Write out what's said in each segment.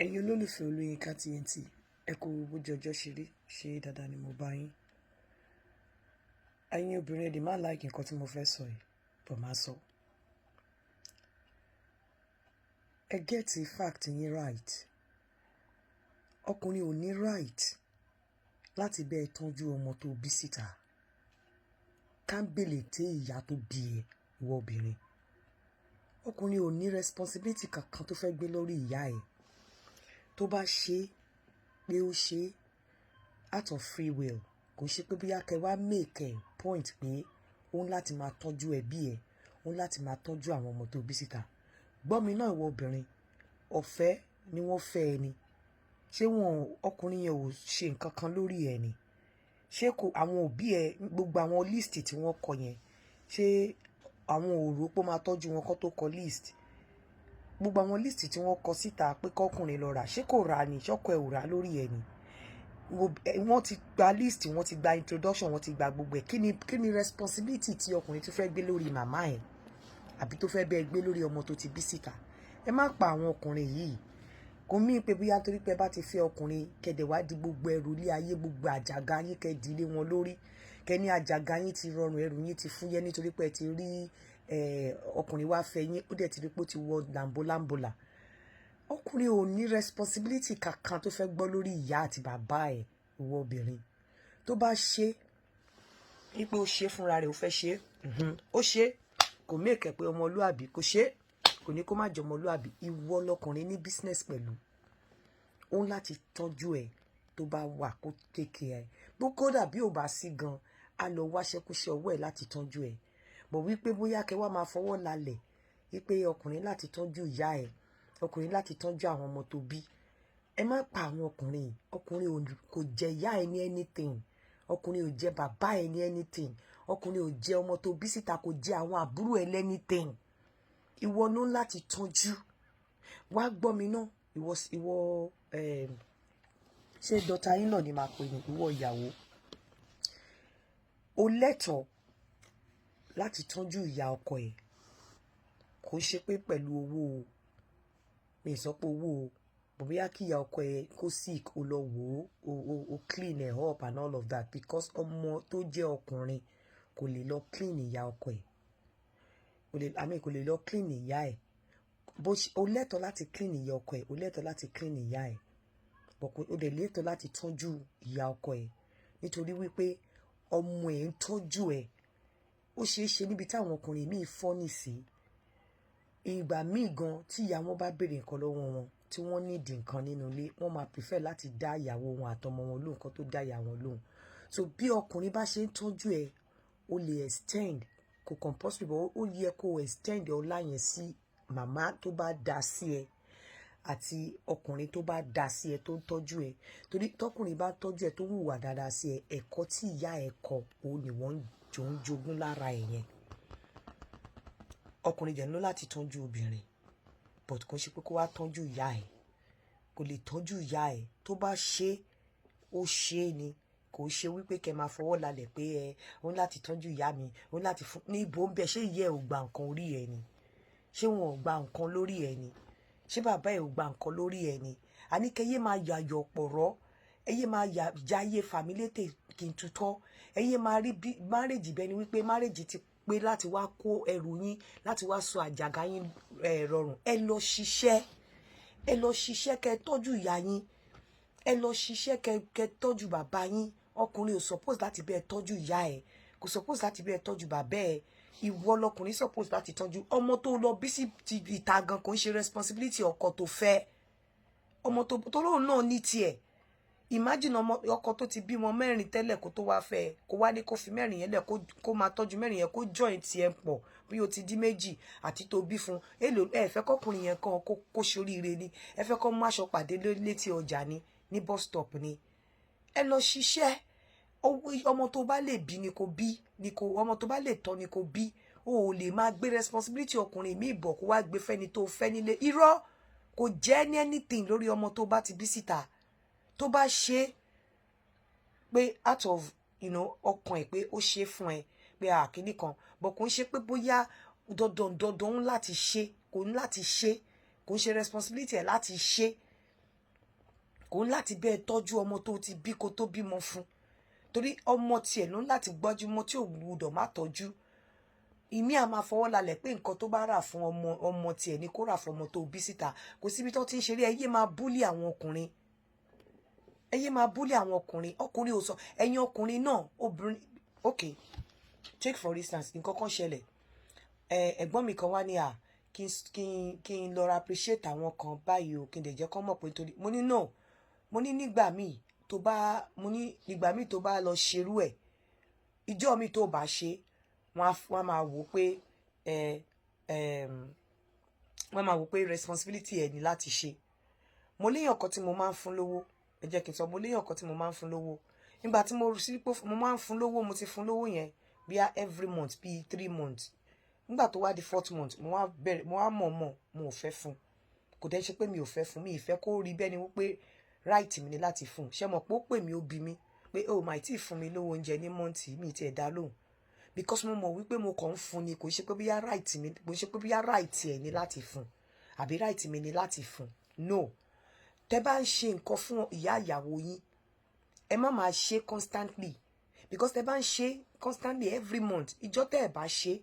Ẹ̀yin olólùfẹ́ Olóyinka TNT, ẹ kú bójú ọjọ́ ṣe rí. Ṣé dáadáa ni mo bá yín? Ẹ̀yin obìnrin, ẹ lè má like nǹkan tí mo fẹ́ sọ yìí, but máa sọ. Ẹ get the fact yín right. Ọkùnrin ò ní right láti bẹ́ẹ̀ tọ́jú ọmọ tó bí síta. Káńbèlè tí ìyá tó bí ẹ, ìwọ obìnrin. Ọkùnrin ò ní responsibility kankan tó fẹ́ gbé lórí ìyá ẹ̀. Tó bá ṣe pé ó ṣe out of free will, kò ṣe pé bóyá kẹ wá make a point pé ó ń láti máa tọ́jú ẹbí ẹ̀, ó ń láti máa tọ́jú àwọn ọmọ tó bí síta. Gbọ́ mi náà, ìwọ obìnrin, ọ̀fẹ́ ni wọ́n fẹ́ ẹ ni. Ṣé wọn ọkùnrin yẹn ò ṣe nǹkan kan lórí ẹ ni? Ṣé kò àwọn òbí ẹ, gbogbo àwọn list tí wọ́n kọ yẹn, ṣé àwọn ò rò pé ó máa tọ́jú wọn kó tó kọ list? Gbogbo àwọn list tí wọ́n kọ síta pé kọ́kùnrin lọ rà, ṣé kò rà ni? Ṣọ́kọ ẹ̀ ò rà lórí ẹ ni? Wọ́n ti gba list, wọ́n ti gba introduction, wọ́n ti gba gbogbo ẹ̀. Kí ni responsibility tí ọkùnrin tó fẹ́ gbé lórí màmá ẹ̀ àbí tó fẹ́ bẹ́ẹ̀ gbé lórí ọmọ tó ti bí síta? Ẹ má pa àwọn ọkùnrin yìí. Kò mí pé bóyá torí pé bá ti fẹ́ ọkùnrin, kẹ̀dẹ̀ wá di gbogbo ẹrù ilé ayé, gbogbo àjàgà yín, kẹ́ di lé wọn lórí, kẹ́ ní àjàgà yín ti rọrùn, ẹrù yín ti fúyẹ́ nítorí pé ẹ ti rí ọkùnrin wá fẹ́ yín, ó dẹ̀ ti rí pé ó ti wọ làǹbóláǹbólà. Ọkùnrin ò ní responsibility kankan tó fẹ́ gbọ́ lórí ìyá àti bàbá ẹ̀, ìwọ obìnrin. Tó bá ṣe wípé ó ṣe fúnra rẹ̀, ó fẹ́ ṣe, ó ṣe, kò make pé ọmọlúàbí kò ṣe, kò ní kó má jẹ ọmọlúàbí. Ìwọ lọkùnrin ní business pẹ̀lú, ó ń láti tọ́jú ẹ̀ tó bá wà, kó take care ẹ̀. Bó kódà bí ò bá sí gan, á lọ wáṣẹ́kúṣẹ́ ọwọ́ ẹ̀ láti tọ́jú ẹ̀. Bọ̀ wípé bóyá kẹ wá máa fọwọ́ lálẹ̀ wípé ọkùnrin láti tọ́jú ìyá ẹ̀, ọkùnrin láti tọ́jú àwọn ọmọ tó bí, ẹ má pa àwọn ọkùnrin. Ọkùnrin kò jẹ ìyá ẹ ní anything, ọkùnrin ò jẹ bàbá ẹ ní anything, ọkùnrin ò jẹ ọmọ tó bí síta, kò jẹ àwọn àbúrò ẹ anything. Ìwọ ló ń láti tọ́jú. Wá gbọ́ mi náà, ìwọ ṣé daughter in law ni máa pè ní, ìwọ ìyàwó, o lẹ́tọ̀ọ́ láti tọ́jú ìyá ọkọ ẹ̀. Kò ṣe pé pẹ̀lú owó o, mi ì sọ pé owó o, bò bóyá kí ìyá ọkọ ẹ̀ kó sick, o lọ wò ó, o clean ẹ̀ up and all of that, because ọmọ tó jẹ́ ọkùnrin kò lè lọ clean ìyá ọkọ ẹ̀, kò lè, I mean, kò lè lọ clean ìyá ẹ̀. Bó ṣe o lẹ́tọ̀ọ́ láti clean ìyá ọkọ ẹ̀, o lẹ́tọ̀ọ́ láti clean ìyá ẹ̀, but o dẹ̀ lẹ́tọ̀ọ́ láti tọ́jú ìyá ọkọ ẹ̀, nítorí wípé ọmọ ẹ̀ ń tọ́jú ẹ̀. Ó ṣeé ṣe níbi táwọn ọkùnrin míì fọ́nì sí, ìgbà míì gan, tí ìyá wọn bá béèrè nǹkan lọ́wọ́ wọn, tí wọ́n nídìí nǹkan nínú ilé, wọ́n máa prefer láti dá ìyàwó wọn àtọmọ wọn lóhùn kan tó dá ìyá wọn lóhùn. So bí ọkùnrin bá ṣe ń tọ́jú ẹ̀, o lè extend, kò compulsory, but ó yẹ kó extend ọlá yẹn sí màmá tó bá dá sí ẹ àti ọkùnrin tó bá dá sí ẹ, tó ń tọ́jú ẹ. Torí tọkùnrin bá tọ́jú ẹ, tó hùwà dáadáa sí ẹ, ẹ̀kọ́ tí ìyá ẹ kọ́, òun ni wọ́n jọ ń jogún lára ẹ̀ yẹn. Ọkùnrin jẹ́ ló láti tọ́jú obìnrin, but kò ṣe pé kó wá tọ́jú ìyá ẹ̀. Kò lè tọ́jú ìyá ẹ̀. Tó bá ṣe, ó ṣe é ni. Kò ṣe wípé kẹ máa fọwọ́ lálẹ̀ pé ẹ ó ní láti tọ́jú ìyá mi, ó ní láti fún ní ibo ń bẹ. Ṣé ìyá ẹ ò gba nǹkan orí ẹ ni? Ṣé wọn ò gba nǹkan lórí ẹ ni? Ṣé bàbá ẹ ò gba nǹkan lórí ẹ ni? Àníkẹ́ yé máa yàyọ̀ pọ̀rọ́, ẹ yé máa jáyé fàmílétè kí n tutọ́, ẹ yé máa rí bí marriage bẹ́ẹ̀ ni wípé marriage ti pé láti wá kó ẹrù yín, láti wá sọ àjàgà yín rọrùn. Ẹ lọ ṣiṣẹ́, ẹ lọ ṣiṣẹ́ kẹ́ tọ́jú ìyá yín, ẹ lọ ṣiṣẹ́ kẹ́ tọ́jú bàbá yín. Ọkùnrin ò suppose láti bẹ́ẹ̀ tọ́jú ìyá ẹ̀, kò suppose láti bẹ́ẹ̀ tọ́jú bàbá ẹ̀. Ìwọ lọkùnrin suppose láti tọ́jú. Ọmọ tó lọ bí sí ti ìta gan, kò ń ṣe responsibility ọkọ tó fẹ́. Ọmọ tó lóun náà ní tiẹ̀. Imagine ọmọ ọkọ tó ti bímọ mẹ́rin tẹ́lẹ̀ kó tó wá fẹ́, kó wá ní kó fi mẹ́rin yẹn lẹ̀, kó máa tọ́jú mẹ́rin yẹn, kó join tiẹ̀ pọ̀, bí o ti di méjì àti tó bí fún èlò. Ẹ fẹ́ kọkùnrin yẹn kan kó ṣoríire ni? Ẹ fẹ́ kó mú aṣọ pàdé létí ọjà ni, ní bus stop ni? Ẹ lọ ṣiṣẹ́. Ọmọ tó bá lè bí ni kò bí ni kò, ọmọ tó bá lè tọ́ ni kò bí. O ò lè máa gbé responsibility ọkùnrin mi bọ̀, kó wá gbé fẹ́ni tó fẹ́ nílé. Irọ́, kò jẹ́ ní anything lórí ọmọ tó bá ti bí síta. Tó bá ṣe pé out of ọkàn ẹ̀ pé ó ṣe fún ẹ pé àkíní kan, bọ̀ kò ń ṣe pé bóyá dandan dandan ń láti ṣe, kò ní láti ṣe, kò ń ṣe responsibility ẹ̀ láti ṣe. Kò ń láti bẹ́ẹ̀ tọ́jú ọmọ tó ti bí kó tó bímọ fún, torí ọmọ tiẹ̀ ló ń láti gbọ́júmọ́ tí ò gbúdọ̀ má tọ́jú. Ìmí à máa fọwọ́ lálẹ̀ pé nǹkan tó bá rà fún ọmọ ọmọ tiẹ̀ ni kó rà fún ọmọ tó bí síta. Kò síbi tó ti ń ṣeré. Ẹ yé máa bully àwọn ọkùnrin, ẹ yé máa bully àwọn ọkùnrin. Ọkùnrin ò sọ ẹ̀yin ọkùnrin náà, obìnrin. Okay, take for instance, nǹkan kan ṣẹlẹ̀. Ẹ̀gbọ́n mi kan wá ní à kí n lọ appreciate àwọn kan báyìí o, kí n dẹ̀ jẹ́ kán mọ̀ pé nítorí mo ní no, mo ní nígbà míì tó bá, mo ní nígbà míì tó bá lọ ṣerú ẹ̀, ìjọ mi tó bá ṣe, wọ́n á máa wò pé ẹ ẹ wọ́n máa wò pé responsibility ẹ̀ ní láti ṣe. Mo léèyàn kan tí mo máa ń fún lówó. Ẹ jẹ́ kí n sọ, mo léèyàn kan tí mo máa ń fún lówó. Nígbà tí mo sí pé mo máa ń fún lówó, mo ti fún lówó yẹn bíi every month, bíi 3 months. Nígbà tó wá di fourth month, mo wá bẹ̀rẹ̀, mo wá mọ̀ mọ̀, mo ò fẹ́ fún. Kò dẹ́ ṣe pé mi ò fẹ́ fún, mi ì fẹ́ kó rí bẹ́ẹ̀ ni wípé right mi ni láti fún. Ṣé mo pé ó pè mí, ó bi mí pé ó máa tí ì fún mi lówó oúnjẹ ní month, mi ti ẹ̀ dá lóhùn, because mo mọ̀ wípé mo kàn ń fún ni. Kò ṣe pé bóyá right mi, kò ṣe pé bóyá right ẹ̀ ni láti fún àbí right mi ni láti fún. No, tẹ́ bá ń ṣe nǹkan fún ìyá ìyàwó yín, ẹ má máa ṣe constantly, because tẹ́ bá ń ṣe constantly every month, ìjọ́ tẹ́ ẹ bá ṣe,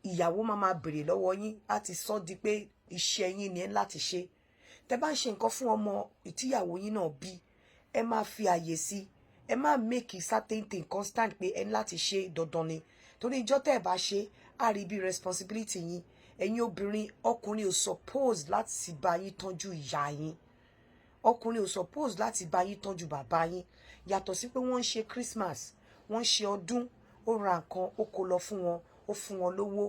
ìyàwó máa máa béèrè lọ́wọ́ yín láti sọ di pé iṣẹ́ yín ni ẹ láti ṣe. Tẹ́ bá ń ṣe nǹkan fún ọmọ ìtìyàwó yín náà bí, ẹ máa fi àyè sí. Ẹ má make certain thing constant pé ẹ ní láti ṣe dandan ni, torí ìjọ́ tẹ́ ẹ bá ṣe, á rí bí responsibility yín. Ẹ̀yin obìnrin, ọkùnrin ò suppose láti bá yín tọ́jú ìyá yín, ọkùnrin ò suppose láti bá yín tọ́jú bàbá yín, yàtọ̀ sí pé wọ́n ń ṣe Christmas, wọ́n ń ṣe ọdún, ó ra nǹkan, ó kó lọ fún wọn, ó fún wọn lówó.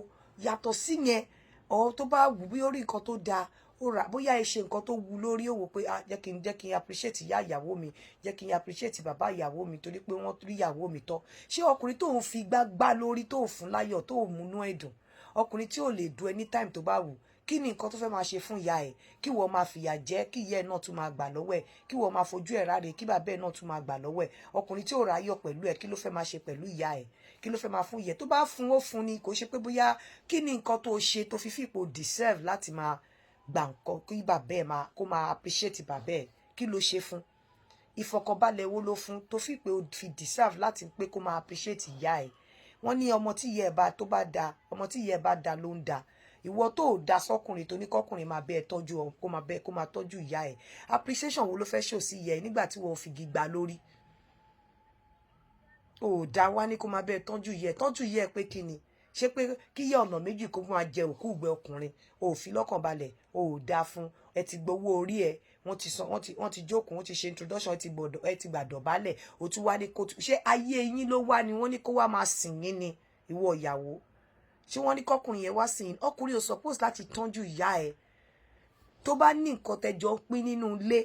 Yàtọ̀ sí yẹn, ọ̀ tó bá wù bí ó rí nǹkan tó dáa, ó rà, bóyá ẹ ṣe nǹkan tó wu lórí òwò pé, ah, jẹ́ kí n appreciate ìyá ìyàwó mi, jẹ́ kí n appreciate bàbá ìyàwó mi, torí pé wọ́n rí ìyàwó mi tọ́. Ṣé ọkùnrin tó ń fi gbá gbá lórí, tó ń fún láyọ̀, tó ń múnú ẹ̀dùn, ọkùnrin tí ò lè du anytime tó bá wù, kí ni nǹkan tó fẹ́ máa ṣe fún ìyá ẹ̀? Kí wọ́n máa fìyà jẹ, kí ìyá ẹ̀ náà tún máa gbà lọ́wọ́ ẹ̀, kí wọ́n máa fojú ẹ̀ ráre, kí bàbá ẹ̀ náà tún máa gbà lọ́wọ́ ẹ̀. Ọkùnrin tí ò ráyọ̀ pẹ̀lú ẹ̀, kí ló fẹ́ máa ṣe pẹ̀lú ìyá ẹ̀? Kí ló fẹ́ máa fún ìyá ẹ̀? Tó bá fún, ó fún ni. Kò ṣe pé bóyá kí ni nǹkan tó ṣe tó fi fìpò deserve láti máa gbà nǹkan, kí bàbá ẹ̀ máa kó máa appreciate bàbá ẹ̀. Kí ló ṣe fún? Ìfọ̀kànbalẹ̀ wo ló fún tó fi pé ó fi deserve láti pé kó máa appreciate ìyá ẹ̀? Wọ́n ní ọmọ tí ìyá ẹ̀ bá tó bá da, ọmọ tí ìyá ẹ̀ bá da ló ń da. Ìwọ tó da sọkùnrin tó ní kọkùnrin máa bẹ ẹ tọ́jú ọ, kó máa bẹ, kó máa tọ́jú ìyá ẹ̀, appreciation wo ló fẹ́ ṣò sí ìyá ẹ̀ nígbà tí wọ́n fi gbígbà lórí ò dá wá ní kó máa bẹ tọ́jú ìyá ẹ̀? Tọ́jú ìyá ẹ̀ pé kí ni? Ṣé pé kí yẹ ọ̀nà méjì kó máa jẹ òkú ìgbẹ́? Ọkùnrin ò fi lọ́kàn balẹ̀, ò dá fún ẹ, ti gbowó orí ẹ, wọ́n ti san, wọ́n ti jókòó, wọ́n ti ṣe introduction, ẹ ti gbàdọ̀bálẹ̀, o tún wá ní kó ṣé ayé yín ló wá ni? Wọ́n ní kó wá máa sìn yín ni? Ìwọ ìyàwó, ṣé wọ́n ní kọkùnrin yẹn wá sìn yín? Ọkùnrin ò suppose láti tọ́jú ìyá ẹ. Tó bá ní nǹkan tẹjọ ń pín nínú ilé,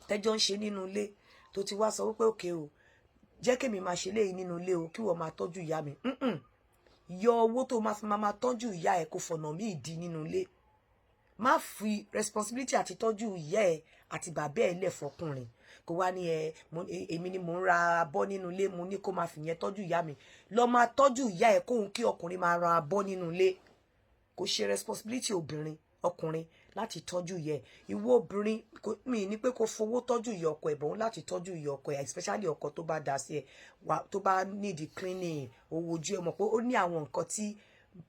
tẹjọ ń ṣe nínú ilé, tó ti wá sọ wípé, "Okay o, jẹ́ kémi máa ṣe léyìí nínú ilé o, kí wọ́n máa tọ́jú ìyá mi." Yọ owó tó máa fi máa tọ́jú ìyá ẹ, kó fọ̀nà míì di nínú ilé. Má fi responsibility àti tọ́jú ìyá ẹ àti bàbá ẹ lẹ̀ fọkùnrin, kó wá ní ẹ, èmi ni mò ń ra abọ́ nínú ilé, mo ní kó máa fìyẹn tọ́jú ìyá mi. Lọ máa tọ́jú ìyá ẹ kóhun, kí ọkùnrin máa ra abọ́ nínú ilé. Kò ṣe responsibility obìnrin, ọkùnrin láti tọ́jú ìyá ẹ. Ìwọ obìnrin, mi ní pé kó fowó tọ́jú ìyá ọkọ ẹ̀ bọ̀ láti tọ́jú ìyá ọkọ ẹ̀, especially ọkọ tó bá dá sí ẹ, tó bá need cleaning, owó ojú ẹ, mọ̀ pé ó ní àwọn nǹkan tí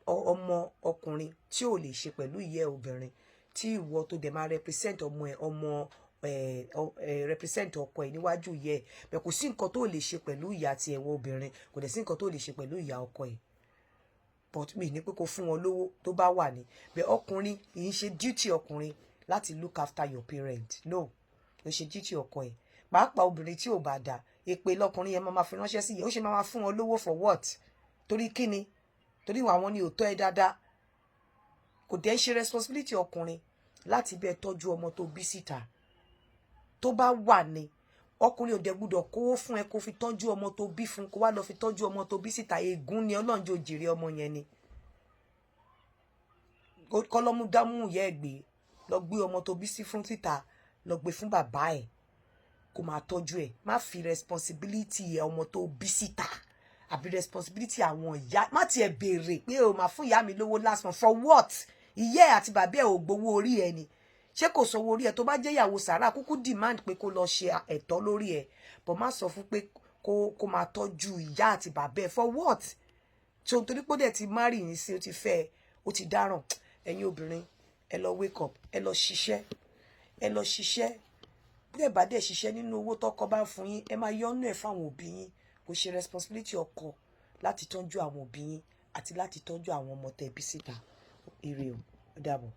ọmọ ọkùnrin tí ò lè ṣe pẹ̀lú ìyá obìnrin, tí ìwọ tó dẹ̀ máa represent ọmọ ẹ, ọmọ ẹ, represent ọkọ ẹ níwájú ìyá ẹ bẹ́ẹ̀. Kò sí nǹkan tó lè ṣe pẹ̀lú ìyá ti ẹ̀wọ̀ obìnrin, kò dẹ̀ sí nǹkan tó lè ṣe pẹ̀lú ìyá ọkọ ẹ. But mi ní pé kó fún wọn lówó tó bá wà ní bẹ́ẹ̀. Ọkùnrin kì í ṣe duty ọkùnrin láti look after your parent. No, ló ṣe duty ọkọ ẹ. Pàápàá obìnrin tí ò bá dà, èpè lọkùnrin yẹn máa fi ránṣẹ́ sí yẹn. Ó ṣe máa fún wọn lówó for what? Torí kíni? Torí àwọn ni ò tọ́ ẹ dáadáa. Kò dẹ̀ ń ṣe responsibility ọkùnrin láti bẹ́ẹ̀ tọ́jú ọmọ tó bí síta. Tó bá wà ní, ọkùnrin ò dẹ̀ gbúdọ̀ kówó fún ẹ kó fi tọ́jú ọmọ tó bí fún, kó wá lọ fi tọ́jú ọmọ tó bí síta. Ègún ni. Ọlọ́run jẹ́ òjèrè ọmọ yẹn ni. Kọlọ́mú dámú ìyá ẹ̀ gbé lọ, gbé ọmọ tó bí sí fún síta, lọ gbé fún bàbá ẹ̀ kó máa tọ́jú ẹ̀. Má fi responsibility ọmọ tó bí síta àbí responsibility àwọn ìyá, má tiẹ̀ béèrè pé o máa fún ìyá mi lówó last month. For what? Ìyá ẹ̀ àti bàbá ẹ̀ ò gbowó orí ẹ ni? Ṣé kò sanwó orí ẹ? Tó bá jẹ́ ìyàwó sàrà, kúkú demand pé kó lọ ṣe ẹ̀tọ́ lórí ẹ, but má sọ fún pé kó máa tọ́jú ìyá àti bàbá ẹ. For what? Tí o torí pé ó dẹ̀ ti marry yín sí, ó ti fẹ́ ẹ, ó ti dáràn. Ẹ̀yin obìnrin, ẹ lọ wake up, ẹ lọ ṣiṣẹ́, ẹ lọ ṣiṣẹ́. Bí ẹ bá dẹ̀ ṣiṣẹ́, nínú owó tọ́kọ bá fún yín, ẹ máa yọ́nú ẹ̀ fáwọn òbí yín. Kò ṣe responsibility ọkọ láti tọ́jú àwọn òbí yín àti láti tọ́jú àwọn ọmọ tẹ́ bí síta. Ire o, ó dàbọ̀.